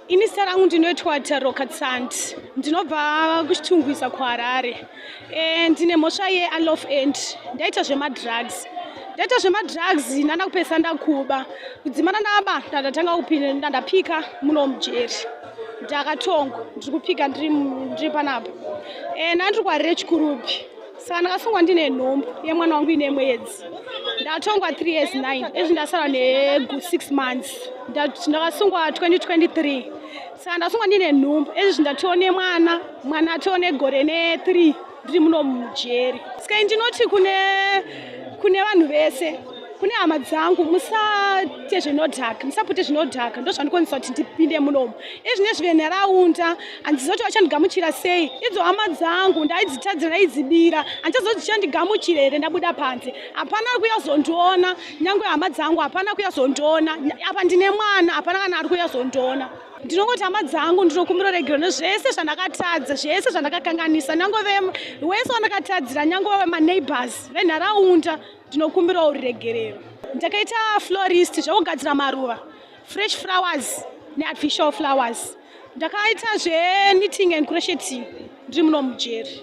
Ini zita rangu ndinoitwa Tariro Katsandi, ndinobva kuChitungwiza kuHarare. Ndine mhosva yeunlawful entry, ndaita zvemadrugs. Ndaita zvemadrugs ndanda kupedzisa ndakuba. Kudzimana ndaba ndatanga kupinda ndapika muno mujeri. Ndakatongwa ndiri kupika ndiri panapa. Ndandiri kuHarare Chikurubi. Saka ndakasungwa ndine nhumbu yemwana wangu ine mwedzi. Ndatongwa 3 years 9 izvi ndasara ne 6 months. Ndakasungwa 2023. Saka ndasungwa ndine nhumbu izvi ndatone mwana, mwana atone gore ne 3 ndiri muno mujeri. Saka ndinoti kune vanhu vese, kune hama dzangu, musaite zvinodhaka, musapute zvinodhaka, ndozvandikwanisa kuti ndipinde munomu. Izvi nezvenharaunda handizivi kuti vachandigamuchira sei. Idzo hama dzangu ndaidzitadzira, ndaidzibira, handichazivi kuti dzichandigamuchira here ndabuda panze. Hapana ari kuyazondiona, nyangwe hama dzangu hapana kuyazondiona. Apa ndine mwana, hapana kana ari kuyazondiona. Ndinongoti hama dzangu ndinokumbira regero nezvese zvandakatadza, zvese zvandakakanganisa, nyangwe wese wandakatadzira, nyangwe maneighbors venharaunda, ndinokumbirawo ruregerero. Ndakaita florist, zvekugadzira maruva, fresh flowers neartificial flowers. Ndakaita zveknitting and crocheting ndiri muno mujeri.